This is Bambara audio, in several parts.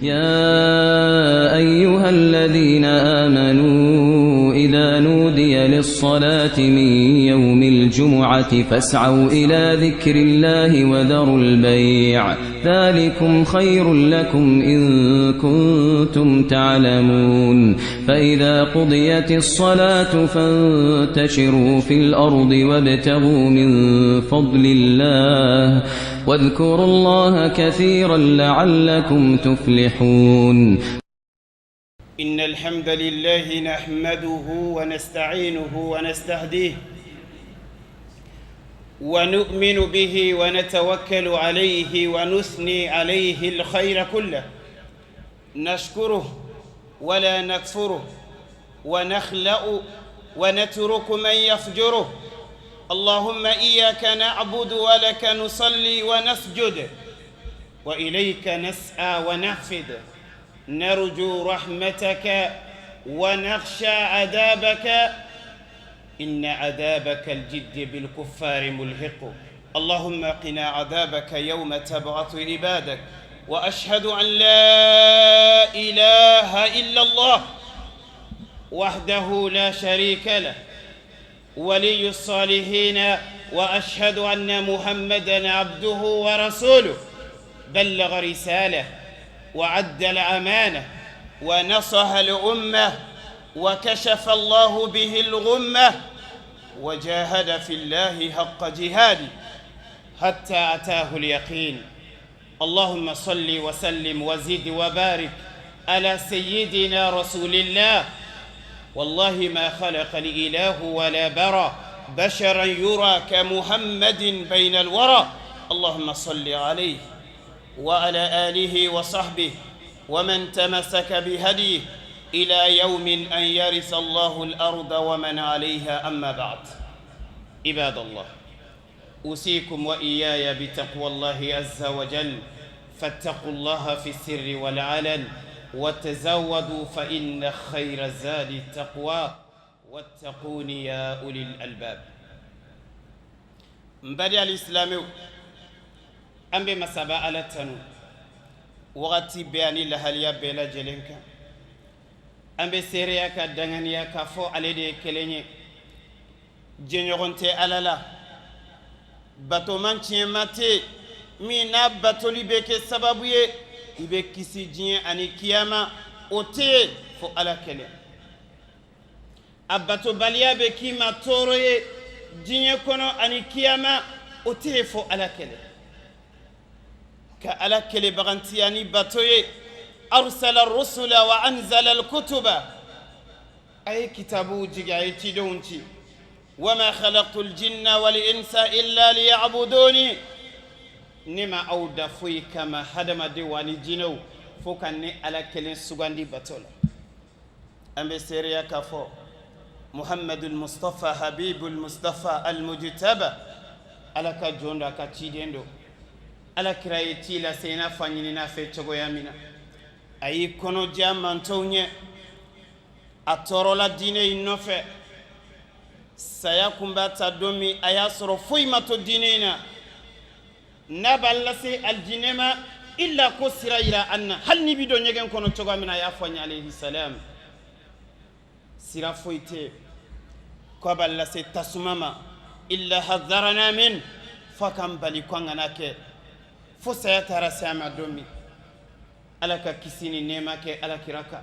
يا أيها الذين آمنوا إذا نودي للصلاة من يوم الجمعة فاسعوا إلى ذكر الله وذروا البيع ذلكم خير لكم إن كنتم تعلمون. فإذا قضيت الصلاة فانتشروا في الأرض وابتغوا من فضل الله واذكروا الله كثيرا لعلكم تفلحون. إن الحمد لله نحمده ونستعينه ونستهديه ونؤمن به ونتوكل عليه ونثني عليه الخير كله، نشكره ولا نكفره، ونخلأ ونترك من يفجره. اللهم إياك نعبد ولك نصلي ونسجد وإليك نسعى ونحفد، نرجو رحمتك ونخشى عذابك، إن عذابك الجد بالكفار ملحق. اللهم قنا عذابك يوم تبعث عبادك. وأشهد أن لا إله إلا الله وحده لا شريك له ولي الصالحين، وأشهد أن محمدا عبده ورسوله، بلغ رسالة وعد الأمانة ونصح الأمة وكشف الله به الغمة وجاهد في الله حق جهاده حتى أتاه اليقين. اللهم صل وسلم وزد وبارك على سيدنا رسول الله. والله ما خلق الإله ولا برى بشرا يرى كمحمد بين الورى. اللهم صل عليه وعلى آله وصحبه ومن تمسك بهديه إلى يوم أن يرث الله الأرض ومن عليها. أما بعد، عباد الله، أوصيكم وإياي بتقوى الله عز وجل، فاتقوا الله في السر والعلن، وتزودوا فإن خير الزاد التقوى، واتقون يا أولي الألباب. N baden alisilamɛw, an bɛ masaba Ala tanu wagati bɛɛ ani lahaliya bɛɛ lajɛlen kan. An bɛ seereya ka danganiya k'a fɔ ale de ye kelen ye, jɛɲɔgɔn tɛ Ala la, batoman tiɲɛma tɛ min n'a batoli bɛ kɛ sababu ye i bɛ kisi diɲɛ ani kiyama, o tɛ yen fo Ala kelen. A batobaliya bɛ k'i ma tɔɔrɔ ye diɲɛ kɔnɔ ani kiyama, o tɛ yen fo Ala kelen. Ka Ala kelenbagantiya ni bato ye. Arsala rusula wa anzala alkutuba, a ye kitabuw jigin, a ye cidenw ci. Wama khalaqtul jinna wal insa illa liya'buduni, ne ma aw da foyi kama, hadamadenw ani jinɛw, fo ka ne Ala kelen sugandi bato la. An bɛ seereya k'a fɔ Muhamadul Mustafa, Habibul Mustafa Almujtaba, Ala ka jɔn don, a ka ciden don. Ala kira ye ci lase i n'a fɔ a ɲinina a fɛ cogoya min na. A y'i kɔnɔdiya mantɔw ɲɛ, a tɔɔrɔla diinɛ in nɔfɛ. Saya kun b'a ta don min, a y'a sɔrɔ foyi ma to diinɛ in na n'a b'a lase alijinɛ ma, illa ko sira yira an na, hali n'i bɛ don ɲɛgɛn kɔnɔ cogoya min na. A y'a fɔ an ye, alayhi salam, sira foyi tɛ yen k'a b'a lase tasuma ma, illa hadharana min, fo k'an bali ko an kana kɛ, fo saya taara se a ma don min. Ala ka kisi ni nɛɛma kɛ Ala kira kan,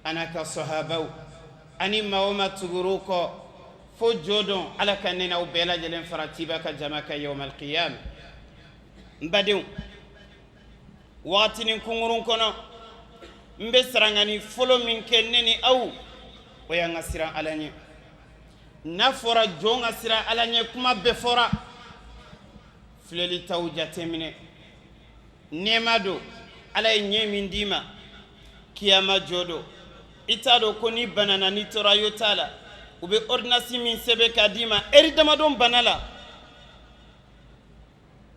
a n'a ka sahabaw ani maa o maa tugur'u kɔ fo jɔ don. Ala ka ne n'aw bɛɛ lajɛlen fara ciba ka jama kan yawmal qiyama. N badenw, wagatinin kunkurun kɔnɔ, n bɛ sarangani fɔlɔ min kɛ ne ni aw, o y'an ka siran Ala ɲɛ. N'a fɔra jɔn ka siran Ala ɲɛ, kuma bɛɛ fɔra. Filɛli taw jateminɛ, nɛɛma don Ala ye ɲɛ min d'i ma. Kiyama jɔ don, i t'a dɔn ko ni banana, n'i tora yo t'a la, u bɛ ordonnance min sɛbɛn k'a d'i ma, heure damadɔ bana la,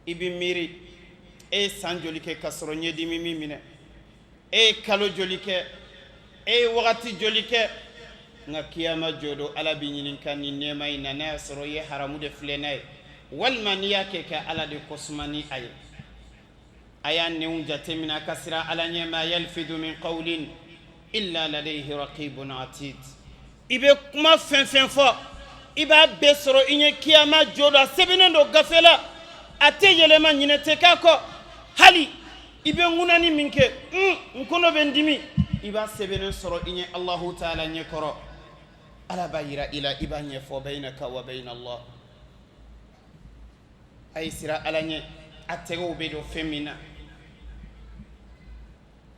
i bɛ miiri e ye san joli kɛ ka sɔrɔ ɲɛdimi min minɛ, e ye kalo joli kɛ, e ye wagati joli kɛ. Nka kiyama jɔ don, Ala b'i ɲininka nin nɛɛma in na, n'a y'a sɔrɔ i ye haramu de filɛ n'a ye, walima n'i y'a kɛ ka Ala de kɔsuma ni a ye. A y'a nenw jateminɛ, a ka siran Ala ɲɛ. Ma yalfidu min qawlin illa ladayhi raqibun atid. I bɛ kuma fɛn fɛn fɔ, i b'a bɛɛ sɔrɔ i ɲɛ kiyama jɔ don. A sɛbɛnnen don gafe la, a tɛ yɛlɛma, ɲinɛ tɛ k'a kɔ. Hali i bɛ ŋunani min kɛ, n kɔnɔ bɛ n dimi, i b'a sɛbɛnnen sɔrɔ i ɲɛ Alahu taala ɲɛ kɔrɔ. Ala b'a yira i la, i b'a ɲɛfɔ baynaka wa bayna Allah. A ye siran Ala ɲɛ, a tɛgɛw bɛ don fɛn min na.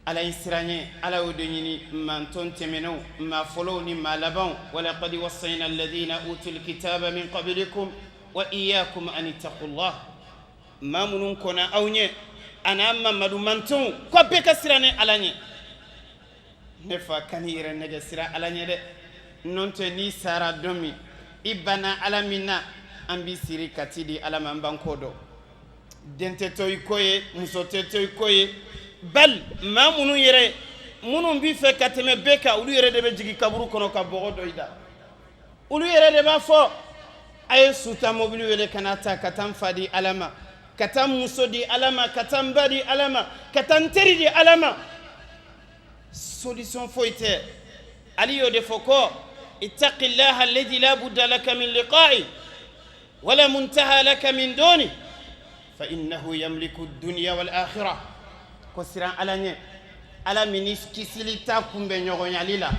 Ala ye siran ɲɛ, Ala y'o de ɲini mantɔn tɛmɛnenw, maa fɔlɔw ni maa labanw. Walaqad wassayna alladhina utul kitaba min qablikum wa iyyakum an ittaqullah. Maa minnu kɔnna aw ɲɛ an'a Mamadu mantɔnw, ko bɛɛ ka siran ne Ala ɲɛ. Ne fa, kan'i yɛrɛ nɛgɛ, siran Ala ɲɛ dɛ. N'o tɛ, n'i sara don min, i banna Ala min na, an b'i siri ka t'i di Ala ma. An b'an kɔ dɔn. Den tɛ to i kɔ ye, muso tɛ to i kɔ ye. Bali maa minnu yɛrɛ minnu b'i fɛ ka tɛmɛ bɛɛ kan, olu yɛrɛ de bɛ jigin kaburu kɔnɔ ka bɔgɔ dɔ i da. Olu yɛrɛ de b'a fɔ: a ye suta mobili wele ka na ta ka taa n fa di Ala ma, ka taa n muso di Ala ma, ka taa n ba di Ala ma, ka taa n teri di Ala ma. Solution foyi tɛ. Ali y'o de fɔ ko ittaqillaha alladhi la budda laka min liqa'i wala muntaha laka min duni fa innahu yamliku dunya wal akhirah. Ko siran Ala ɲɛ, Ala min ni kisili t'a kunbɛn ɲɔgɔnyali la.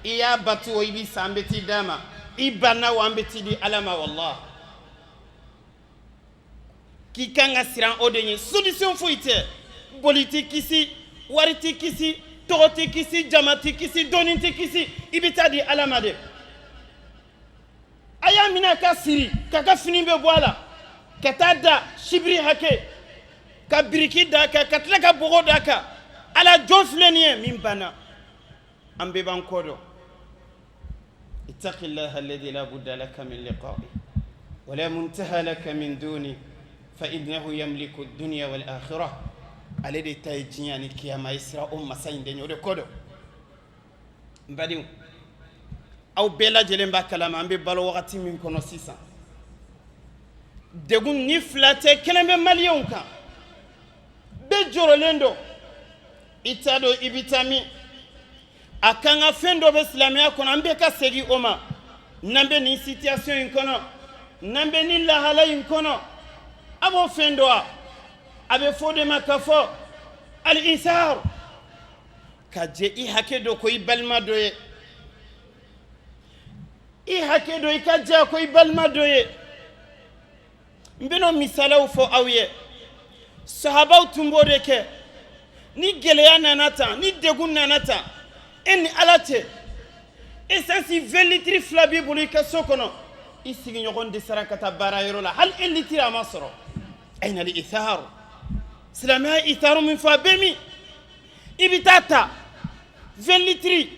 I y'a batu o, i bi sa, an bɛ t'i d'a ma. I banna o, an bɛ t'i di Ala ma. Wallah, k'i kan ka siran o de ɲɛ. Solution foyi tɛ. Boli t'i kisi, wari t'i kisi, tɔgɔ t'i kisi, jama t'i kisi, dɔnni t'i kisi. I bɛ taa di Ala ma de. A y'a minɛ ka siri k'a ka fini bɛ bɔ a la ka taa da sibiri hakɛ, ka biriki d'a kan, ka tila ka bɔgɔ d'a kan. Ala jɔn filɛ nin ye min banna. An bɛɛ b'an kɔ dɔn. Ittaqillaha alladhi la budda laka min liqa'i wala muntaha laka min duni fa innahu yamliku dunya wal akhirah. Ale de ta ye diɲɛ ni kiyama ye. Siran o masa in de ɲɛ, o de kɔ dɔn. N badenw, aw bɛɛ lajɛlen b'a kalama, an bɛ balo wagati min kɔnɔ sisan, degun ni fila tɛ, kelen bɛ maliyɛnw kan. Bɛɛ jɔrɔlen don, i t'a dɔn i bɛ taa min. A kan ka fɛn dɔ bɛ silamɛya kɔnɔ, an bɛɛ ka segin o ma. N'an bɛ nin situation in kɔnɔ, n'an bɛ nin lahala in kɔnɔ, a b'o fɛn dɔn wa? A bɛ fɔ o de ma k'a fɔ al-isar, ka jɛ i hakɛ dɔ ko i balima dɔ ye, i hakɛ dɔ i ka jɛ ko i balima dɔ ye. N bɛna misaliw fɔ aw ye. Sahabaw tun b'o de kɛ. Ni gɛlɛya nana tan, ni degun nana tan, e ni Ala cɛ, essence 20 litres fila b'i bolo i ka so kɔnɔ, i sigiɲɔgɔn dɛsɛra ka taa baara yɔrɔ la, hali 1 litre a ma sɔrɔ. Ayna al-ithar? Silamɛya itharu min fɔ, a bɛ min? I bɛ taa ta 20 litres,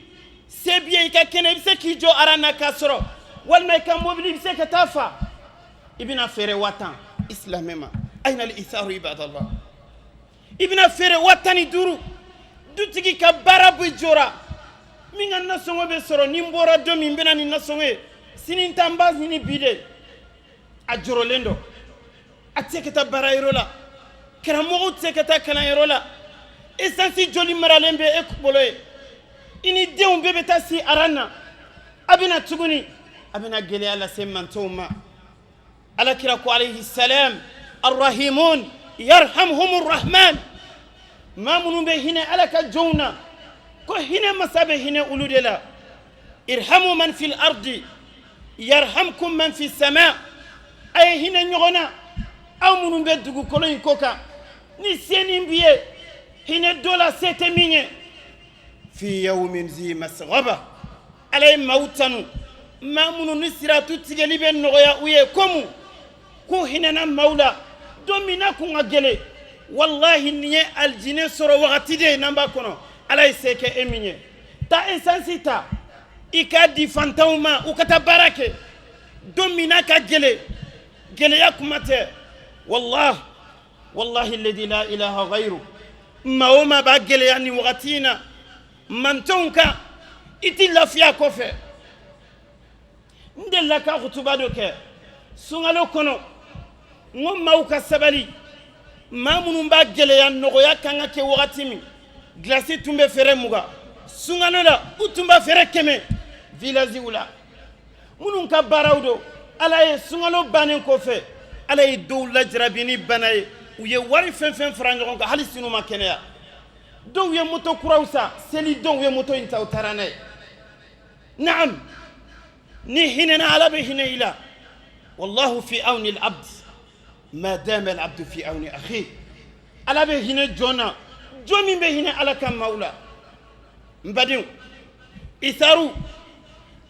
se b'i ye, i ka kɛnɛ, i bɛ se k'i jɔ aran na k'a sɔrɔ, walima i ka mobili, i bɛ se ka taa fa, i bɛna feere 10 000 i silamɛ ma. Ayna al-itharu, ibadallah? I bɛna feere 15 000. Dutigi ka baara bɛ jɔra min ka nasɔngɔ bɛ sɔrɔ, ni n bɔra don min, n bɛna ni nasɔngɔ ye, sini n ta n b'a ɲini bi de. A jɔrɔlen don, a tɛ se ka taa baarayɔrɔ la, karamɔgɔw tɛ se ka taa kalanyɔrɔ la. Essence joli maralen bɛ e bolo ye? I ni denw bɛɛ bɛ taa si aran na. A bɛna tuguni, a bɛna gɛlɛya lase mantɔnw ma. Ala kira ko alayhi salam: arrahimun yarhamhumur rahman. Maa minnu bɛ hinɛ Ala ka jɔnw na, ko hinɛ masa bɛ hinɛ olu de la. Irhamu man fil ardi yarhamkum man fi sama. A ye hinɛ ɲɔgɔn na, aw minnu bɛ dugukolo in kɔ kan. Ni senin b'i ye, hinɛ dɔ la se tɛ min ye. Fi yawmin zi masghaba. Ala ye maaw tanu, maa minnu ni siratu tigɛli bɛ nɔgɔya u ye, komu k'u hinɛna maaw la don min na kun ka gɛlɛn. Walahi, nin ye alijinɛ sɔrɔ wagati de ye n'an b'a kɔnɔ. Ala ye se kɛ e min ye, taa essence ta, i k'a di fantanw ma, u ka taa baara kɛ don min n'a ka gɛlɛn. Gɛlɛya kuma tɛ. Wallahi, wallahi alladhi la ilaha ghayru, maa o maa b'a gɛlɛya nin wagati in na mantɔnw kan, i ti lafiya kɔfɛ. N delila ka kutuba dɔ kɛ sunkalo kɔnɔ, n ko maaw ka sabali. Maa minnu b'a gɛlɛya, nɔgɔya kan ka kɛ wagati min, gilasi tun bɛ feere 20, sunkalo la u tun b'a feere 100 villagew la. Minnu ka baaraw don, Ala ye sunkalo bannen kɔfɛ, Ala ye dɔw lajarabi ni bana ye. U ye wari fɛn fɛn fara ɲɔgɔn kan, hali sini u ma kɛnɛya. Dɔw ye moto kuraw san, seli don u ye moto in ta, u taara n'a ye. Naam, ni hinɛna, Ala bɛ hinɛ i la. Wallahu fi awni al-abd ma dama al-abdu fi awni akhi. Ala bɛ hinɛ jɔn na, jɔn min bɛ hinɛ Ala ka maaw la. N badenw, isaru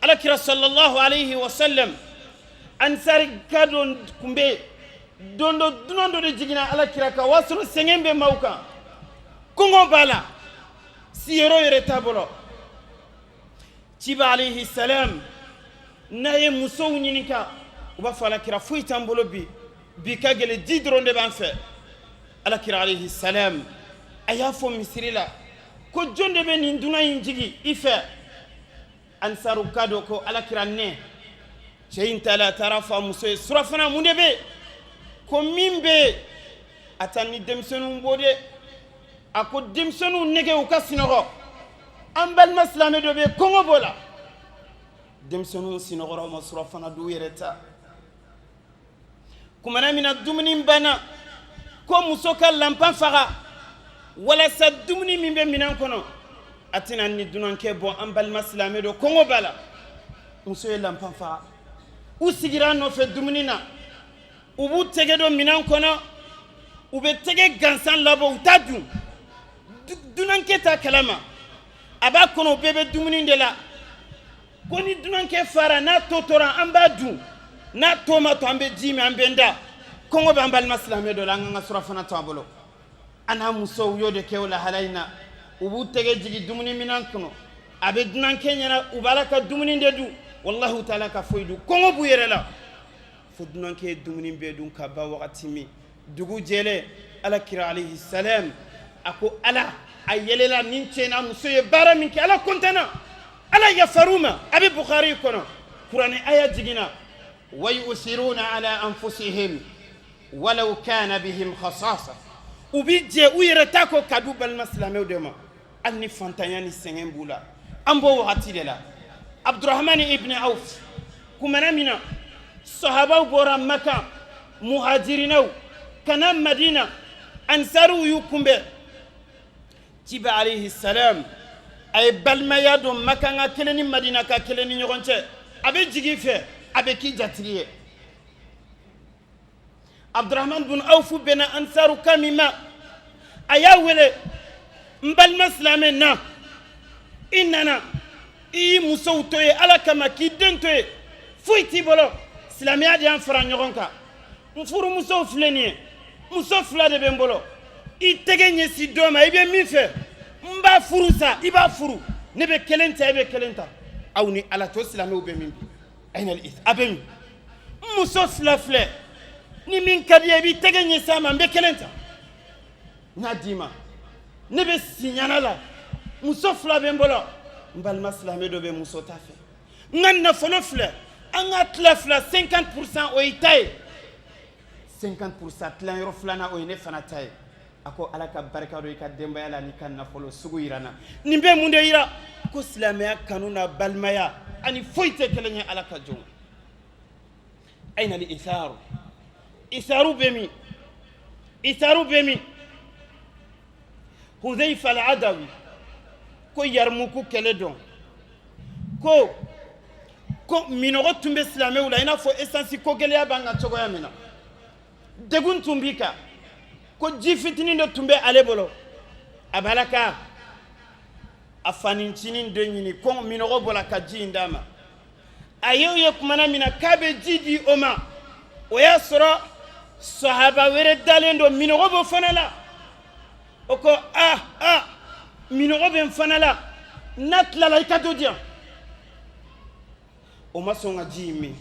Ala kira sallallahu alayhi wa sallam, ansari ka dɔ tun bɛ yen. Don dɔ, dunan dɔ de jiginna Ala kira kan. O y'a sɔrɔ sɛgɛn bɛ maaw kan, kɔngɔ b'a la, siyɔrɔ yɛrɛ t'a bolo. Ciba alayhi salam n'a ye musow ɲininka, u b'a fɔ: Ala kira, foyi t'an bolo bi, bi ka gɛlɛn, ji dɔrɔn de b'an fɛ. Ala kira alayhi salam a y'a fɔ misiri la ko: jɔn de bɛ nin dunan in jigi i fɛ? Ansaru ka dɔ ko: Ala kira, ne. Cɛ in taara, a taara fɔ a muso ye: surafana mun de bɛ? Ko min bɛ yen, a taa ni denmisɛnninw bɔ dɛ. A ko denmisɛnninw nɛgɛ, u ka sinɔgɔ, an balima silamɛ dɔ bɛ yen, kɔngɔ b'o la. Denmisɛnninw sinɔgɔra, u ma surafana dun yɛrɛ ta. Kumana min na dumuni banna, ko muso ka lanpan faga walasa dumuni min bɛ minɛn kɔnɔ, a tɛna ni dunankɛ bɔ, an balima silamɛ dɔ, kɔngɔ b'a la. Muso ye lanpan faga, u sigira a nɔfɛ dumuni na. U b'u tɛgɛ don minɛn kɔnɔ, u bɛ tɛgɛ gansan labɔ, u t'a dun. Dunankɛ t'a kalama, a b'a kɔnɔ u bɛɛ bɛ dumuni de la. Ko ni dunankɛ fara, n'a to tora, an b'a dun, n'a to ma to, an bɛ ji min, an bɛ n da. Kɔngɔ b'an balima silamɛ dɔ la, an k'an ka surafana to a bolo. A n'a musow y'o de kɛ o lahala in na. U b'u tɛgɛ jigin dumuni minɛn kɔnɔ, a bɛ dunankɛ ɲɛna u b'a la ka dumuni de dun. Walahi, u t'a la ka foyi dun, kɔngɔ b'u yɛrɛ la. Fo dunankɛ ye dumuni bɛɛ dun ka ban wagati min, dugu jɛlen, Ala kira alayhi salam a ko Ala a yɛlɛla nin cɛ n'a muso ye baara min kɛ, Ala kɔntana, Ala yafar'u ma. A bɛ Bukhari kɔnɔ. Kuranɛ aya jiginna: wa yusiruna ala anfusihim walaw kana bihim khasasa. U bi jɛ u yɛrɛ ta kɔ ka d'u balima silamɛw de ma, hali ni fantanya ni sɛgɛn b'u la. An b'o wagati de la. Abdurahmani ibn Auf, kumana min na sahabaw bɔra Maka, muhajirinaw ka na Madina, ansaruw y'u kunbɛn. Ciba alayhi salam a ye balimaya don Makan ka kelen ni Madina ka kelen ni ɲɔgɔn cɛ. A bɛ jigin fɛ, a bɛ k'i jatigi ye. Abdurahman bun Awfu bɛnna ansaru ka min ma, a y'a wele: n balima silamɛ, na. I nana, i y'i musow to yen Ala kama, k'i den to yen, foyi t'i bolo. Silamɛya de y'an fara ɲɔgɔn kan. N furumusow filɛ nin ye, muso fila de bɛ n bolo. I tɛgɛ ɲɛsin dɔ ma, i bɛ min fɛ, n b'a furu sa, i b'a furu. Ne bɛ kelen ta, e bɛ kelen ta. Aw ni Ala to, silamɛw bɛ min bi? A bɛ min? N muso fila filɛ, ni min ka di ye, i b'i tɛgɛ ɲɛsin a ma, n bɛ kelen ta n y'a d'i ma. Ne bɛ siɲana la, muso fila bɛ n bolo, n balima silamɛ dɔ bɛ muso ta fɛ. N ka nafolo filɛ, an ka tila fila, 50 % o y'i ta ye, 50 % tilayɔrɔ filanan, o ye ne fana ta ye. A ko: Ala ka barika don i ka denbaya la n'i ka nafolo sugu yira n na. Nin bɛ mun de yira? Ko silamɛya kanu n'a balimaya ani foyi tɛ kelen ye. Ala ka jɔn, ayna al itharu? Itharu bɛ min? Itharu bɛ min? Huzaifa al-Adawi ko Yarmuku kɛlɛ dɔn, ko minɔgɔ tun bɛ silamɛw la, i n'a fɔ essence ko gɛlɛya b'an kan cogoya min na, degun tun b'i kan. Ko ji fitinin dɔ tun bɛ ale bolo, a b'a la ka a fanincinin dɔ ɲini ko minɔgɔ bɔra ka ji in d'a ma. A y'o ye kumana min na k'a bɛ ji di o ma, o y'a sɔrɔ sahaba wɛrɛ dalen don, minɔgɔ b'o fana la. O ko: a a, minɔgɔ bɛ n fana la, n'a tilala, i ka dɔ di yan. O ma sɔn ka ji in min,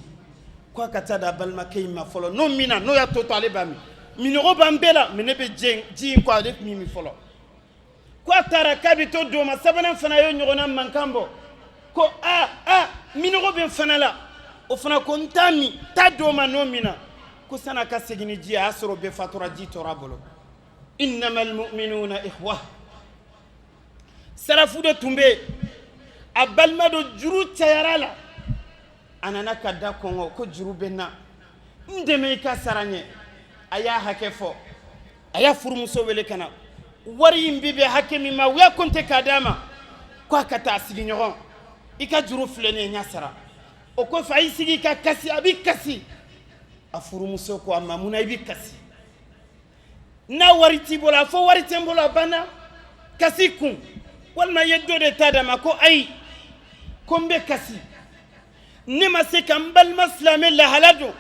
ko a ka taa da balimakɛ in ma fɔlɔ, n'o minna, n'o y'a to to, ale b'a min. Minɔgɔ b'an bɛɛ la, mais ne bɛ ji in kɔ, ale min min fɔlɔ. Ko a taara k'a bɛ to d'o ma, sabanan fana y'o ɲɔgɔnna mankan bɔ ko: a a, minɔgɔ bɛ n fana la. O fana ko: n t'a min, taa d'o ma, n'o minna. Ko san'a ka segin ni ji ye, a y'a sɔrɔ bɛɛ fatura, ji tora a bolo. Innamal mu'minuna ikhwa. Sarafu dɔ tun bɛ yen, a balima dɔ juru cayara la, a nana ka da kɔngɔ ko juru bɛ n na, n dɛmɛ i ka sara n ye. A y'a hakɛ fɔ, a y'a furumuso wele ka na. Wari in bi bɛn hakɛ min ma, u y'a kɔnte k'a d'a ma, ko a ka taa sigiɲɔgɔn, i ka juru filɛ nin ye, n y'a sara. O kɔfɛ a y'i sigi ka kasi, a bɛ kasi. A furumuso ko a ma, mun na i bɛ kasi? N'a wari t'i bolo, a fɔ wari tɛ n bolo, a banna. Kasi kun walima i ye dɔ de ta d'a ma. Ko ayi, ko n bɛ kasi, ne ma se ka n balima silamɛ lahala dɔn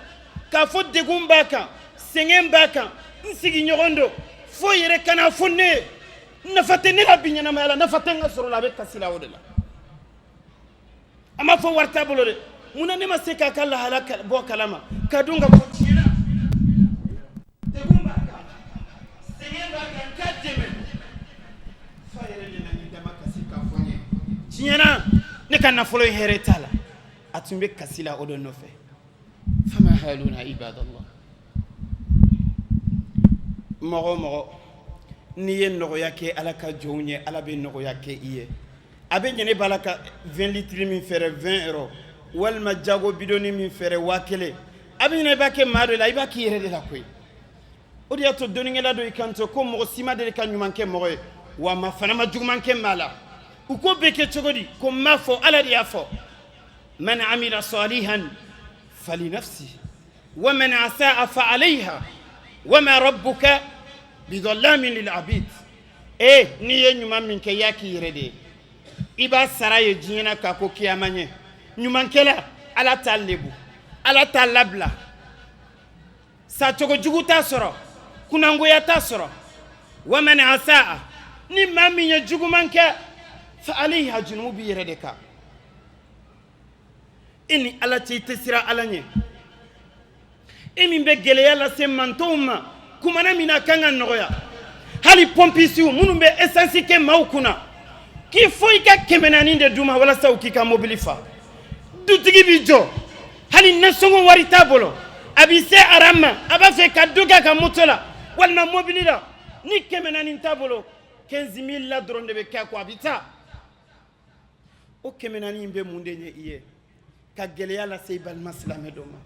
k'a fɔ degun b'a kan, sɛgɛn b'a kan, n sigiɲɔgɔn don, fo yɛrɛ ka n'a fɔ ne ye. Nafa tɛ ne la bi ɲɛnamaya la, nafa tɛ n ka sɔrɔ la. A bɛ kasi la o de la. A m'a fɔ wari t'a bolo dɛ. Mun na ne ma se k'a ka lahala bɔ kalama ka dɔn ka fɔ tiɲɛ na degun b'a kan, sɛgɛn b'a kan, n k'a dɛmɛ? F'a yɛrɛ de nana i damakasi k'a fɔ n ye, tiɲɛ na ne ka nafolo ye hɛrɛ t'a la. A tun bɛ kasi la o de nɔfɛ. Fama haluna ibadallah. Mɔgɔ o mɔgɔ n'i ye nɔgɔya kɛ Ala ka jɔnw ye, Ala bɛ nɔgɔya kɛ i ye. A bɛ ɲɛ ne b'a la ka 20 litres min feere 20 euros, walima jago bidonni min feere 1000, a bɛ ɲinɛ i b'a kɛ maa dɔ la, i b'a k'i yɛrɛ de la koyi. O de y'a to dɔnnikɛla dɔ y'i kanto ko mɔgɔ si ma deli ka ɲuman kɛ mɔgɔ ye, wa ma fana ma juguman kɛ maa la. U ko bɛ kɛ cogo di? Ko n m'a fɔ, Ala de y'a fɔ, man amila salihan falinafsi wa man asaa fa alayha wa ma rabbuka bidhallamin lil abid. E n'i ye ɲuman min kɛ, i y'a k'i yɛrɛ de ye, i b'a sara ye diɲɛ na k'a ko kiyama ɲɛ. Ɲumankɛla, Ala t'a lebu, Ala t'a labila, sacogo jugu t'a sɔrɔ, kunnangoya t'a sɔrɔ. Wa man asaa, ni maa min ye juguman kɛ, fa alayha, junumu b'i yɛrɛ de kan. E ni Ala cɛ, i tɛ siran Ala ɲɛ. E min bɛ gɛlɛya lase mantɔnw ma kumana min na a kan ka nɔgɔya, hali pɔmpisiw minnu bɛ esansi kɛ maaw kunna, k'i fo i ka 400 de d'u ma walasa u k'i ka mobili fa. Dutigi b'i jɔ, hali nasɔngɔ wari t'a bolo, a b'i se aran ma, a b'a fɛ ka dɔ k'a ka moto la walima mobili la, ni 400 t'a bolo, 15 000 la dɔrɔn de bɛ kɛ a kɔ, a bɛ taa. O 400 in bɛ mun de ɲɛ i ye ka gɛlɛya lase i balima silamɛ dɔ ma?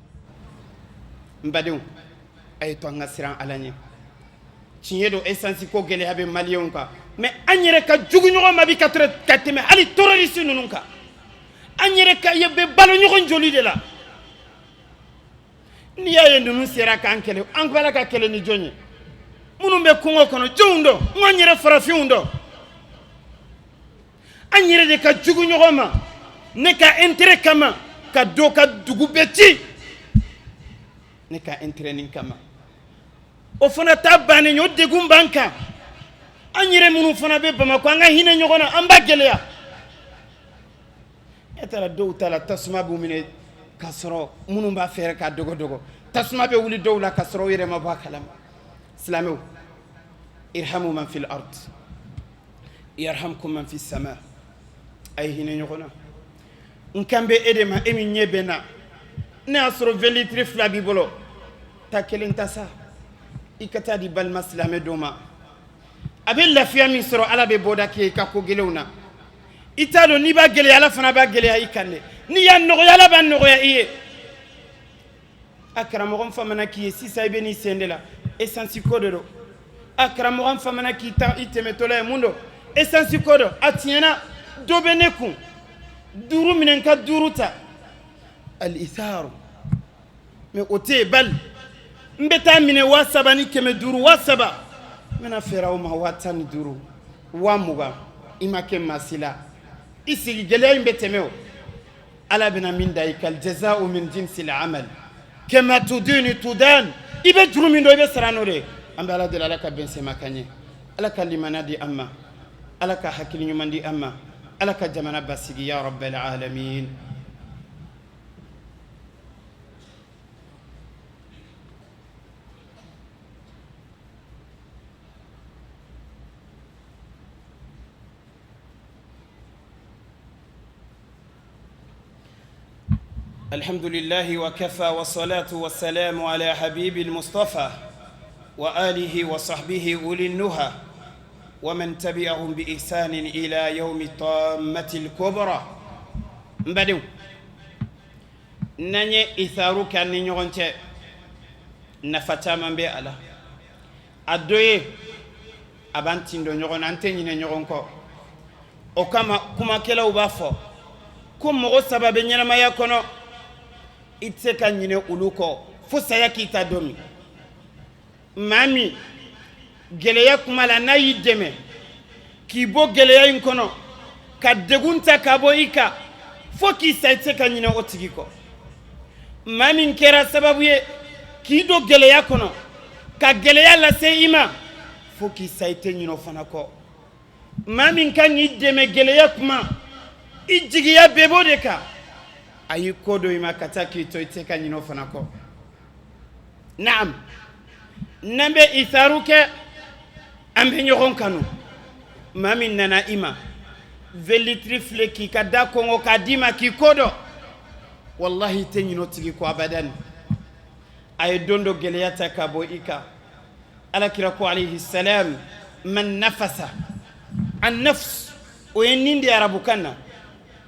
N badenw, a ye to an ka siran Ala ɲɛ. Tiɲɛ don, esansi ko gɛlɛya bɛ maliyɛnw kan, mais an yɛrɛ ka jugu ɲɔgɔn ma bi ka tɛmɛ hali terroriste ninnu kan. An yɛrɛ ka ye bɛ balo ɲɔgɔn joli de la. N'i y'a ye ninnu sera k'an kɛlɛ, an b'a ka kɛlɛ ni jɔn ye? Minnu bɛ kungo kɔnɔ, jɔnw dɔn? N k'an yɛrɛ farafinw dɔn. An yɛrɛ de ka jugu ɲɔgɔn ma, ne ka intérêt kama ka dɔ ka dugu bɛɛ ci, ne ka intérêt nin kama. O fana ta bannen ye, o degun b'an kan. An yɛrɛ minnu fana bɛ Bamakɔ, an ka hinɛ ɲɔgɔn na, an b'a gɛlɛya. E taara dɔw ta la, tasuma b'u minɛ k'a sɔrɔ minnu b'a fɛɛrɛ k'a dogo dogo, tasuma bɛ wuli dɔw la k'a sɔrɔ u yɛrɛ ma bɔ a kalama. Silamɛw, irhamu man fil ard yarhamkum man fis sama. A ye hinɛ ɲɔgɔn na. N kan bɛ e de ma, e min ɲɛ bɛ n na. Ne y'a sɔrɔ 20 litres fila b'i bolo, ta kelen ta sa, i ka taa di balima silamɛ dɔ ma. A bɛ lafiya min sɔrɔ, Ala bɛ bɔda kɛ i ka ko gɛlɛnw na. I t'a dɔn, n'i b'a gɛlɛya, Ala fana b'a gɛlɛya i kan dɛ. N'i y'a nɔgɔya, Ala b'a nɔgɔya i ye. A karamɔgɔ, n famana k'i ye sisan, i bɛ n'i sen de la, essence ko de don. A karamɔgɔ, n famana k'i ta i tɛmɛtɔla ye, mun don? Essence ko don. A tiɲɛna, dɔ bɛ ne kun, duuru minɛ, n ka duuru ta al-itharu, mais o tɛ yen. Bali n bɛ taa minɛ 3500, 3000, n bɛna feere aw ma 15,000, 20,000. I ma kɛ maa si la, i sigi, gɛlɛya in bɛ tɛmɛ. O Ala bɛna min da i kan, jaza'u min jinsil amal, kama tudinu tudan. I bɛ juru min don, i bɛ sara n'o de ye. An bɛ Ala deli, Ala ka bɛn sema ka ɲɛ, Ala ka limaniya di an ma, Ala ka hakili ɲuman di an ma, Ala ka jamana basigi, ya rabbal alamin. الحمد لله وكفى، والصلاة والسلام على حبيب المصطفى. وآله وصحبه أولي النهى ومن تبعهم بإحسان إلى يوم الطامة الكبرى. N badenw, n'an ye itharu kɛ an ni ɲɔgɔn cɛ, nafa caman bɛ a la. A dɔ ye, a b'an tin don ɲɔgɔn na, an tɛ ɲinɛ ɲɔgɔn kɔ. O kama kumakɛlaw b'a fɔ ko mɔgɔ saba bɛ ɲɛnamaya kɔnɔ, i tɛ se ka ɲinɛ olu kɔ fo saya k'i ta don min. Maa min gɛlɛya kuma la, n'a y'i dɛmɛ k'i bɔ gɛlɛya in kɔnɔ, ka degun ta ka bɔ i kan, fo k'i sa, i tɛ se ka ɲinɛ o tigi kɔ. Maa min kɛra sababu ye k'i don gɛlɛya kɔnɔ, ka gɛlɛya lase i ma, fo k'i sa, i tɛ ɲinɛ o fana kɔ. Maa min kan k'i dɛmɛ gɛlɛya kuma, i jigiya bɛɛ b'o de kan, a y'i kɔ don i ma ka taa k'i to, i tɛ se ka ɲinɛ o fana kɔ. Naam, n'an bɛ itharu kɛ, an bɛ ɲɔgɔn kanu. Maa min nana i ma 20 litres filɛ k'i ka da kɔngɔ k'a d'i ma k'i ko dɔn, wallahi i tɛ ɲinɛ o tigi kɔ abadan. A ye don dɔ gɛlɛya ta ka bɔ i kan. Ala kira ko alayhi salam, man nafasa an nafs, o ye nin de arabukan na,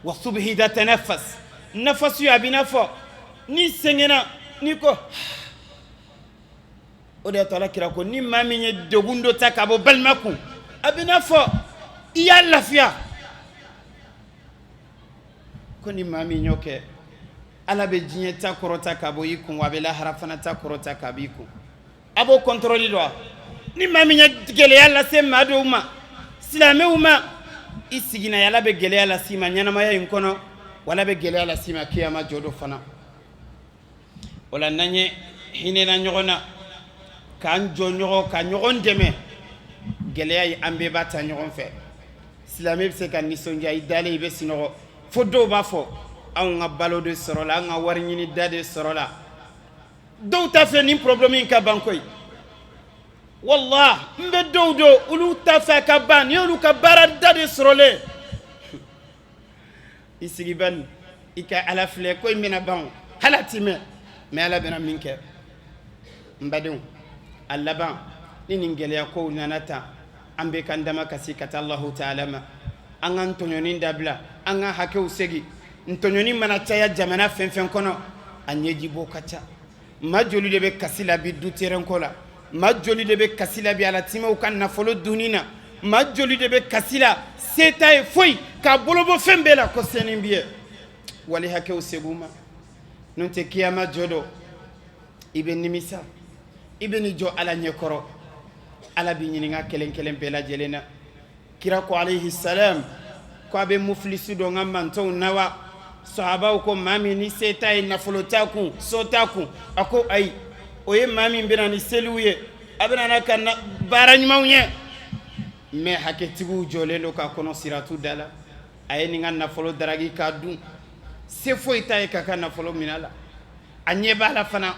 wa subhi idha tanaffas. Nafasu, a b'i n'a fɔ n'i sɛgɛnna, n'i ko, o de y'a to ala kira ko ni maa min ye degun dɔ ta ka bɔ balima kun, a b'i n'a fɔ i y'a lafiya. Ko ni maa min y'o kɛ, ala bɛ diɲɛ ta kɔrɔta ka bɔ i kun, wa a bɛ lahara fana ta kɔrɔta ka bɔ i kun. A b'o kɔntɔrɔli dɔn wa? Ni maa min ye gɛlɛya lase maa dɔw ma, silamɛw ma, i siginna, ala bɛ gɛlɛya lase i ma ɲɛnamaya in kɔnɔ, wala bɛ gɛlɛya lase i ma kiyama jɔ don fana. O la, n'an ye hinɛna ɲɔgɔn na, k'an jɔ ɲɔgɔn ka ɲɔgɔn dɛmɛ, gɛlɛya ye, an bɛɛ b'a ta ɲɔgɔn fɛ. Silamɛ bɛ se ka nisɔndiya, i dalen i bɛ sunɔgɔ, fo dɔw b'a fɔ anw ka balo de sɔrɔla, an ka wari ɲini da de sɔrɔla. Dɔw t'a fɛ nin problème in ka ban koyi. Wala n bɛ dɔw don, olu t'a fɛ ka ban, ni y'olu ka baara da de sɔrɔlen. I sigi bani, i ka ala filɛ, ko in bɛna ban, hali a ti mɛn mɛ, ala bɛna min kɛ. N badenw, a laban, ni nin gɛlɛya kow nana tan, an bɛ k'an dama kasi ka taa Alahu taala ma. An ka tɔɲɔni dabila, an ka hakɛw segin. Ntɔɲɔni mana caya jamana fɛn fɛn kɔnɔ, a ɲɛjibɔ ka ca. Maa joli de bɛ kasi la bi du terrain ko la? Maa joli de bɛ kasi la bi alatiimɛw ka nafolo dunni na? Maa joli de bɛ kasi la, se t'a ye foyi, k'a bolo bɔ fɛn bɛɛ la, ko sɛni bi ye wali hakɛw segin ma? N'o tɛ, kiyama jɔ don, i bɛ nimisa, i bɛ n'i jɔ ala ɲɛkɔrɔ, ala b'i ɲininka kelen kelen bɛɛ lajɛlen na. Kira ko alayhi salam, ko a bɛ mufilisu dɔn n ka mantɔnw na wa? Sahabaw ko maa min ni se t'a ye, nafolo t'a kun, so t'a kun. A ko ayi, o ye maa min bɛna ni seliw ye, a bɛna n'a ka baara ɲumanw ye, mɛ hakɛtigiw jɔlen don k'a kɔnɔ siratu da la. A ye nin ka nafolo daraki k'a dun, se foyi t'a ye k'a ka nafolo minɛ a la, a ɲɛ b'a la fana.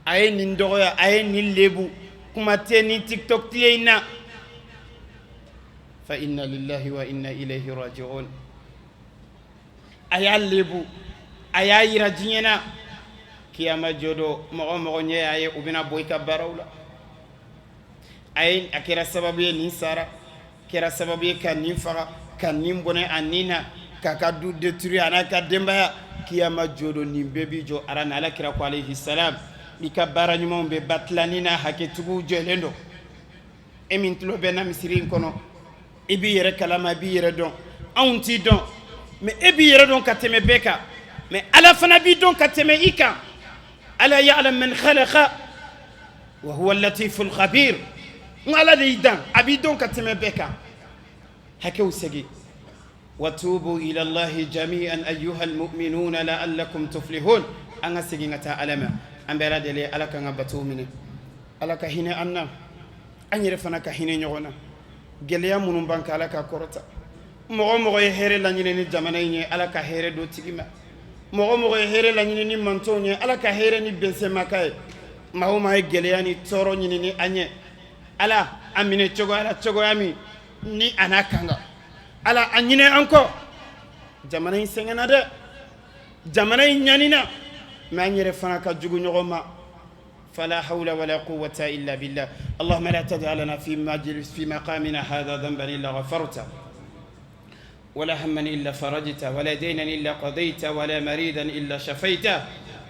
A ye nin dɔgɔya, a ye nin lebu, kuma tɛ ni TikTok tile in na. Fa inna lillahi wa inna ilayhi raji'un. A y'a lebu, a y'a yira diɲɛ na. Kiyama jɔ don, mɔgɔ mɔgɔ ɲɛ y'a ye, u bɛna bɔ i ka baaraw la. A ye, a kɛra sababu ye nin sara, kɛra sababu ye ka nin faga, ka nin bɔnɛ a nin na, k'a ka du détruire, a n'a ka denbaya. Kiyama jɔ don, nin bɛɛ bi jɔ ara na. Ala kira ko alayhi salam, i ka baara ɲumanw bɛ batilani na, hakɛtigiw jɔlen don. E min tulo bɛ na misiri in kɔnɔ, i b'i yɛrɛ kalama, i b'i yɛrɛ dɔn. Anw t'i dɔn, mɛ e b'i yɛrɛ dɔn ka tɛmɛ bɛɛ kan, mɛ ala fana b'i dɔn ka tɛmɛ i kan. Ala ya'lam man khalaqa wa huwa latiful khabir. N ala de y'i dan, a b'i dɔn ka tɛmɛ bɛɛ kan. Hakɛw segin. Watubu ila allahi jami'an ayyuhal mu'minuna la'allakum tuflihun. An ka segin ka taa ala ma. An bɛ ala deli, ala k'an ka bato minɛ, ala ka hinɛ an na, an yɛrɛ fana ka hinɛ ɲɔgɔn na. Gɛlɛya minnu b'an kan, ala ka kɔrɔta. Mɔgɔ mɔgɔ ye hɛrɛ laɲini ni jamana in ye, ala ka hɛrɛ d'o tigi ma. Mɔgɔ mɔgɔ ye hɛrɛ laɲini ni mantɔnw ye, ala ka hɛrɛ ni bɛnsɛnma k'a ye. Maa o maa ye gɛlɛya ni tɔɔrɔ ɲini ni an ye, ala a minɛ cogoya la, cogoya min ni a n'a kan kan. Ala a ɲinɛ an kɔ. Jamana in sɛgɛnna dɛ, jamana in ɲanina, mɛ an yɛrɛ fana ka jugu ɲɔgɔn ma. فلا حول ولا قوة إلا بالله. اللهم لا تدع لنا في مجلس في مقامنا هذا ذنبا إلا غفرته، ولا هما إلا فرجته، ولا دينا إلا قضيته، ولا مريدا إلا شفيته،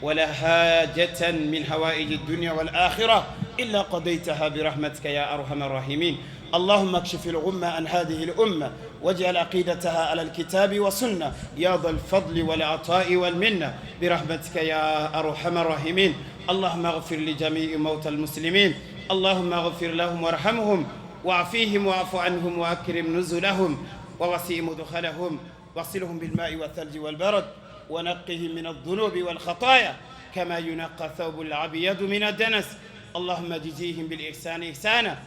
ولا حاجة من حوائج الدنيا والآخرة إلا قضيتها برحمتك يا أرحم الراحمين. اللهم اكشف الغمة عن هذه الأمة، واجعل عقيدتها على الكتاب والسنة يا ذا الفضل والعطاء والمنة برحمتك يا أرحم الراحمين. اللهم اغفر لجميع موتى المسلمين، اللهم اغفر لهم وارحمهم وعافيهم واعف عنهم وأكرم نزلهم ووسع مدخلهم، واغسلهم بالماء والثلج والبرد، ونقهم من الذنوب والخطايا كما ينقى الثوب الأبيض من الدنس. اللهم اجزيهم بالإحسان إحسانا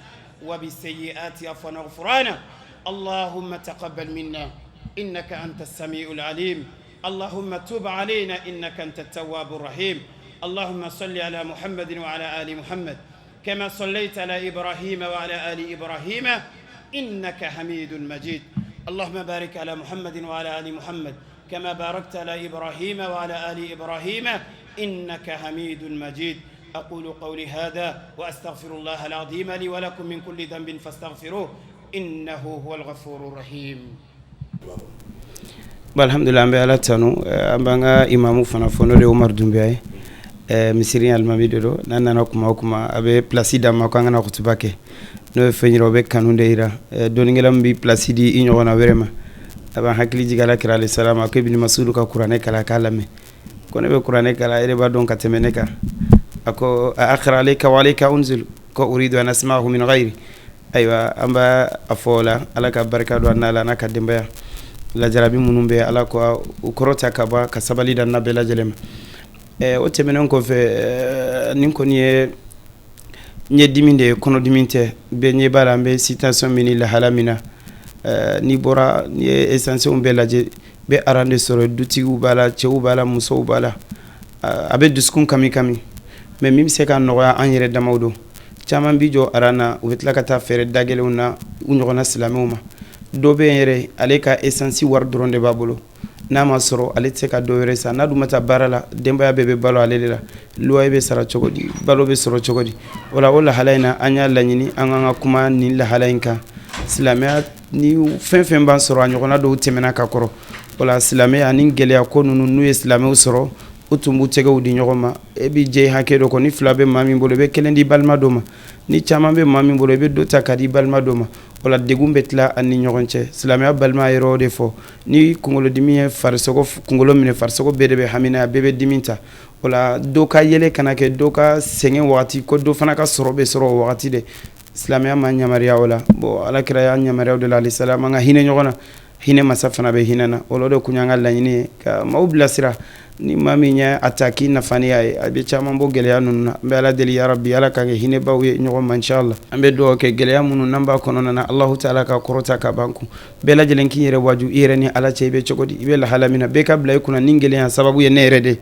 وبالسيئات عفوا وغفرانا. اللهم تقبل منا إنك أنت السميع العليم. اللهم تب علينا إنك أنت التواب الرحيم. اللهم صل على محمد وعلى آل محمد كما صليت على إبراهيم وعلى آل إبراهيم إنك حميد مجيد. اللهم بارك على محمد وعلى آل محمد كما باركت على إبراهيم وعلى آل إبراهيم إنك حميد مجيد. أقول قولي هذا وأستغفر الله العظيم لي ولكم من كل ذنب فاستغفروه إنه هو الغفور الرحيم. Alhamdulillah, an bɛ Ala tanu, an b'an ka imamu fana fo, n'o de ye Umaru Dunbiya ye, misiri alimami de don. N'a nana kuma o kuma, a bɛ place d'an ma k'an kana kutuba kɛ. N'o ye fɛn yira, o bɛ kanu de yira. Dɔnnikɛla min bɛ place di i ɲɔgɔnna wɛrɛ ma, a b'an hakili jigin Ala kira alayhi salam, a ko Ibn Masudu ka kuranɛ kalan, a k'a lamɛn. Ko ne bɛ kuranɛ kalan, e de b'a dɔn ka tɛmɛ ne kan. A ko أقرأ عليك وعليك أنزل, ko أريد أن أسمعه من غيري. Ayiwa, an b'a a fɔ o la, Ala ka barika don an n'a la, n'a ka denbaya. Lajarabi minnu bɛ, Ala ko u kɔrɔta ka bɔ ka sabali da n'a bɛɛ lajɛlen ma. O tɛmɛnen kɔfɛ, nin kɔni ye ɲɛdimi de ye, kɔnɔdimi tɛ. Bɛɛ ɲɛ b'a la, an bɛ situation min ni lahala min na. N'i bɔra, n'i ye essence bɛɛ lajɛ, bɛ rang de sɔrɔ. Dutigiw b'a la, cɛw b'a la, musow b'a la, a bɛ dusukun kami kami. Mais min bɛ se ka nɔgɔya, an yɛrɛ damaw don. Caman bi jɔ rang na, u bɛ tila ka taa fɛɛrɛ da gɛlɛnw na u ɲɔgɔnna silamɛw ma. Dɔ bɛ yen yɛrɛ, ale ka essence wari dɔrɔn de b'a bolo. N'a ma sɔrɔ, ale tɛ se ka dɔ wɛrɛ san. N'a dun ma taa baara la, denbaya bɛɛ bɛ balo ale de la. Loyer bɛ sara cogo di? Balo bɛ sɔrɔ cogo di? O la, o lahala in na, an y'a laɲini an k'an ka kuma nin lahala in kan. Silamɛya ni fɛn fɛn b'an sɔrɔ, a ɲɔgɔnna dɔw tɛmɛna ka kɔrɔ. O la, silamɛya ani gɛlɛya ko ninnu, n'u ye silamɛw sɔrɔ, u tun b'u tɛgɛw di ɲɔgɔn ma. E b'i jɛ hakɛ dɔ kɔ, ni fila bɛ maa min bolo, i bɛ kelen di balima dɔ ma. Ni caman bɛ maa min bolo, i bɛ dɔ ta ka di balima dɔ ma. O la, degun bɛ tila an ni ɲɔgɔn cɛ. Silamɛya balima yɛrɛ o de fɔ. Ni kunkolodimi ye farisogo kunkolo minɛ, farisogo bɛɛ de bɛ hamina, a bɛɛ bɛ dimi ta. O la, dɔ ka yɛlɛ kana kɛ dɔ ka sɛgɛn wagati, ko dɔ fana ka sɔrɔ bɛ sɔrɔ o wagati de. Silamɛya ma yamaruya o la. Bon, Ala kira y'an yamaruya de la alayhi salam, an ka hinɛ ɲɔgɔn na. Hinɛ masa fana bɛ hinɛ na. O la, o de kun y'an ka laɲini ye, ka maaw bilasira. Ni maa min ye a ta k'i nafa ni a ye, a bɛ caman bɔ gɛlɛya ninnu na. N bɛ Ala deli, ya rabi, Ala ka kɛ hinɛbaw ye ɲɔgɔn ma, inchallah. An bɛ dugawu kɛ, gɛlɛya minnu n'an b'a kɔnɔna na, Alahu taala ka kɔrɔta ka ban kun. Bɛɛ lajɛlen k'i yɛrɛ waju i yɛrɛ ni Ala cɛ, i bɛ cogo di, i bɛ lahala min na. Bɛɛ ka bila i kunna, ni gɛlɛya sababu ye ne yɛrɛ de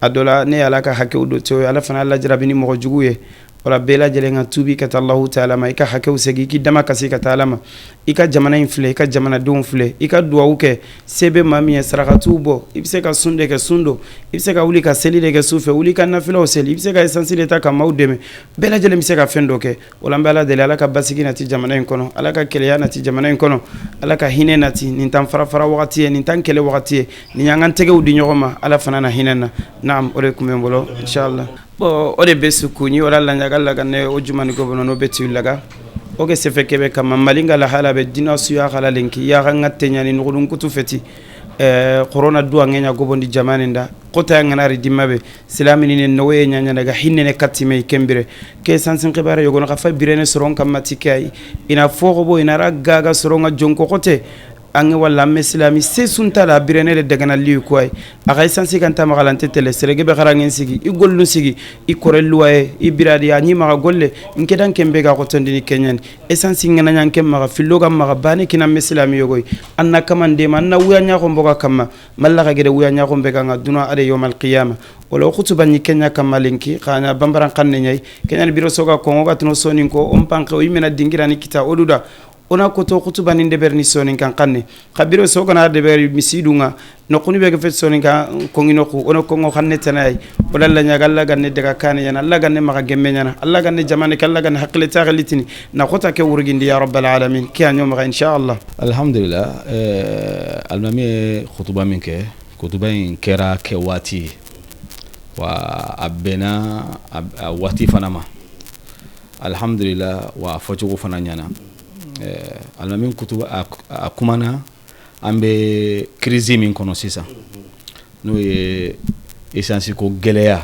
a dɔ la, ne ye Ala ka hakɛw dɔ to ye, Ala fana lajarabi ni mɔgɔ jugu ye. Wala bɛɛ lajɛlen ka tubi ka taa Alahu taala ma, i ka hakɛw segin, i k'i dama kasi ka taa Ala ma. I ka jamana in filɛ, i ka jamanadenw filɛ, i ka duwawu kɛ. Se bɛ maa min ye, sarakatiw bɔ. I bɛ se ka sun de kɛ, sun don. I bɛ se ka wuli ka seli de kɛ su fɛ, wuli ka nafilaw seli. I bɛ se ka essence de ta ka maaw dɛmɛ. Bɛɛ lajɛlen bɛ se ka fɛn dɔ kɛ. O la, an bɛ Ala deli, Ala ka basigi nati jamana in kɔnɔ, Ala ka kɛlɛya nati jamana in kɔnɔ, Ala ka hinɛ nati. Nin t'an fara fara wagati ye, nin t'an kɛlɛ wagati ye, nin y'an ka tɛgɛw di ɲɔgɔn ma, Ala fana na hinɛ na. Naam, o de tun bɛ n bolo, inchallah. Bon, o de bɛ su kun ni wala laɲaga laga o jumani ko bono no bɛ ti laga o ke sefe kebe kama. Malinga lahala be dina suya khala lenki ya nga tenyani nugudun kutu feti corona duwa ngenya gobondi jamane nda kota nganari dimmabe silamini ne noye nyanya daga hinne ne katime kembire ke sansin xibare yogono xa fa birene soron kamma tikay ina foxobo ina ra gaga soronga jonko xote ange walla amme silami se suntala birene de dagana liyu kuway axa essence kan tamaxalante tele serege be xarangen sigi i gollun sigi i korelluwaye i biradi a ñimaxa golle nkedan kenbe ga xotondini keñani essence nganañan ken maxa fillo ga maxa bane kinamme silami yogoy anna kamandema anna wuya ñaxomboga kamma mallaxa gede wuya ñaxombe ganga duna ade yomal qiyama. Wala o xutubañi keña kamma lenki xana bambaran xanne ñayi keñani biro soga kongo ga tuno sonin ko on panke o yimena dingirani kita o duda. Ona koto kutuba ni deberni sonin kan kanne khabiro so kana deberi misidunga nokuni be fet sonin kan kongi noku ono kongo xanne tanay wala la nyaga alla ganne daga kane yana alla ganne maga gemme yana alla ganne jamane kala ganne hakkile taxalitini na xota ke wurgindi ya rabbal alamin ki anyo maga inshallah. Alhamdulillah, almami ye khutuba min kɛ, khutuba in kɛra kɛ waati wa a bɛnna a waati fana ma, alhamdulillah, wa a fɔcogo fana ɲɛna. Almami kutuba a kumana an bɛ crise min kɔnɔ sisan, n'o ye essence ko gɛlɛya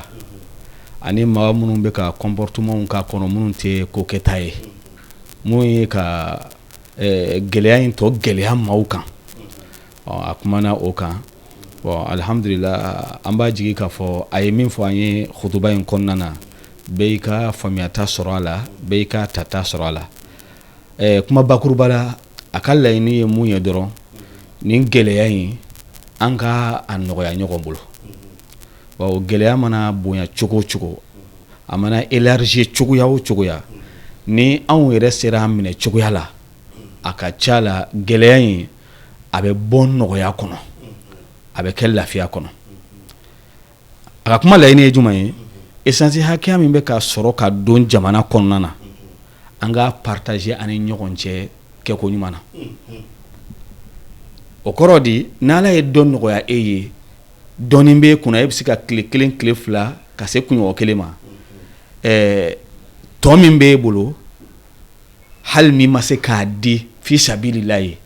ani maa minnu bɛ ka comportement k'a kɔnɔ minnu tɛ ko kɛta ye, mun ye ka gɛlɛya in tɔ gɛlɛya maaw kan. A kumana o kan. Bon, alhamdulillah, an b'a jigi k'a fɔ a ye min fɔ an ye khutuba in kɔnɔna na, bɛɛ y'i ka faamuyata sɔrɔ a la, bɛɛ y'i ka tata sɔrɔ a la. Kuma bakuruba la, a ka laɲini ye mun ye dɔrɔn, nin gɛlɛya in an ka a nɔgɔya ɲɔgɔn bolo. Wa o gɛlɛya mana bonya cogo o cogo, a mana élargir cogoya o cogoya, ni anw yɛrɛ sera a minɛ cogoya la, a ka ca la gɛlɛya in a bɛ bɔ nɔgɔya kɔnɔ, a bɛ kɛ lafiya kɔnɔ. A ka kuma laɲini ye jumɛn ye? Essence hakɛya min bɛ ka sɔrɔ ka don jamana kɔnɔna na, an k'a partager an ni ɲɔgɔn cɛ kɛko ɲuman na. O kɔrɔ di, n'Ala ye dɔ nɔgɔya e ye, dɔɔnin b'e kunna, e bɛ se ka tile 1 tile 2 ka se kunɲɔgɔn kelen ma, tɔ min b'e bolo, hali n'i ma se k'a di fi sabilillahi,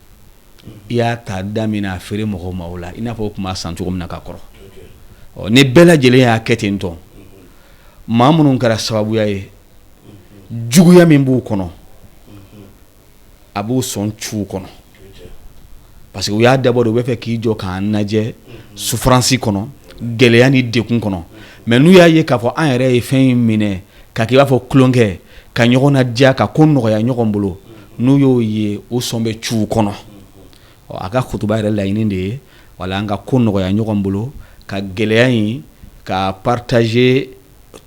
i y'a ta da min na a feere mɔgɔw ma o la, i n'a fɔ o tun b'a san cogo min na ka kɔrɔ. Ɔ, ni bɛɛ lajɛlen y'a kɛ ten tɔ, maa minnu kɛra sababuya ye, juguya min b'u kɔnɔ, a b'u sɔn cu kɔnɔ, parce que u y'a dabɔ de, u bɛ fɛ k'i jɔ k'an lajɛ souffrance kɔnɔ, gɛlɛya ni degun kɔnɔ. Mais n'u y'a ye k'a fɔ an yɛrɛ ye fɛn in minɛ ka k'i b'a fɔ tulonkɛ, ka ɲɔgɔn ladiya, ka ko nɔgɔya ɲɔgɔn bolo, n'u y'o ye, o sɔn bɛ cu kɔnɔ. A ka kutuba yɛrɛ laɲini de ye wala an ka ko nɔgɔya ɲɔgɔn bolo, ka gɛlɛya in ka partager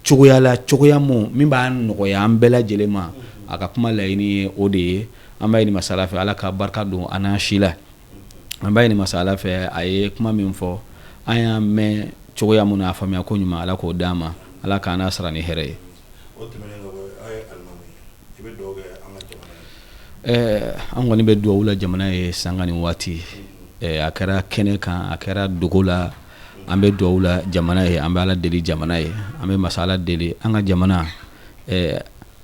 cogoya la, cogoya min b'a nɔgɔya an bɛɛ lajɛlen ma. A ka kuma laɲini ye o de ye. An b'a ɲini masa Ala fɛ, Ala ka barika don an n'an si la. An b'a ɲini masa Ala fɛ, a ye kuma min fɔ, an y'a mɛn cogoya mun na, a faamuya ko ɲuman, Ala k'o d'an ma, Ala k'an n'a sara ni hɛrɛ ye. An kɔni bɛ dugawu la jamana ye sanga ni waati, a kɛra kɛnɛ kan, a kɛra dogo la, an bɛ dugawu la jamana ye, an bɛ Ala deli jamana ye, an bɛ masa Ala deli an ka jamana.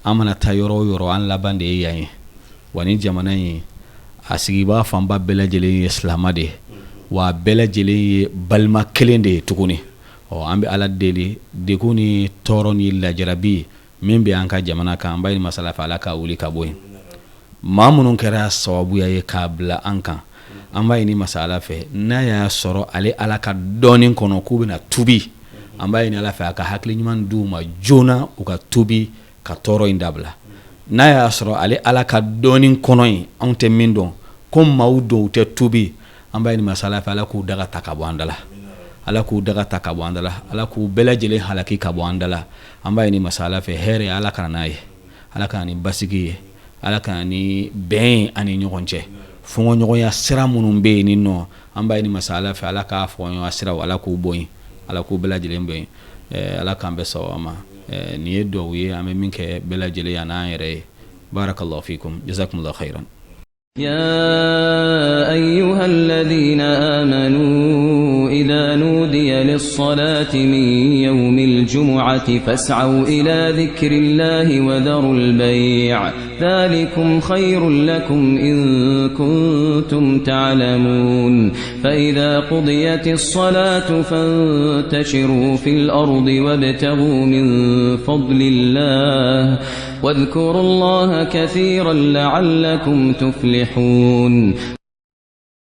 An mana taa yɔrɔ o yɔrɔ, an laban de ye yan ye. Wa ni jamana in a sigibaa fanba bɛɛ lajɛlen ye silamɛ de ye, wa a bɛɛ lajɛlen ye balima kelen de ye tuguni. Ɔ, an bɛ Ala deli, degun ni tɔɔrɔ ni lajarabi min bɛ an ka jamana kan, an b'a ɲini masa Ala fɛ, Ala k'a wuli ka bɔ yen. Maa minnu kɛra sababuya ye k'a bila an kan, an b'a ɲini masa Ala fɛ, n'a y'a sɔrɔ ale Ala ka dɔɔnin kɔnɔ k'u bɛna tubi, an b'a ɲini Ala fɛ a ka hakili ɲuman d'u ma joona, u ka tubi ka tɔɔrɔ in dabila. N'a y'a sɔrɔ ale Ala ka dɔɔnin kɔnɔ yen, anw tɛ min dɔn, ko maaw dɔw tɛ tubi, an b'a ɲini masa Ala fɛ, Ala k'u daga ta ka bɔ an da la, Ala k'u daga ta ka bɔ an da la, Ala k'u bɛɛ lajɛlen halaki ka bɔ an da la. An b'a ɲini masa Ala fɛ, hɛrɛ Ala ka na n'a ye, Ala ka na ni basigi ye, Ala ka na ni bɛn ye an ni ɲɔgɔn cɛ. Fɔɲɔgɔnya sira minnu bɛ yen ni nɔ, an b'a ɲini masa Ala fɛ, Ala k'a fɔɲɔgɔnya siraw, Ala k'u bɔ yen, Ala k'u bɛɛ lajɛlen bɔ yen. Ala k'an bɛɛ sawaba ma. Nin ye dugawu ye an bɛ min kɛ bɛɛ lajɛlen ye an'an yɛrɛ ye. Barakallahu fikum, jazakumullahu khairan. يا أيها الذين آمنوا إذا نودي للصلاة من يوم الجمعة فاسعوا إلى ذكر الله وذروا البيع ذلكم خير لكم إن كنتم تعلمون فإذا قضيت الصلاة فانتشروا في الأرض وابتغوا من فضل الله واذكروا الله كثيرا لعلكم تفلحون.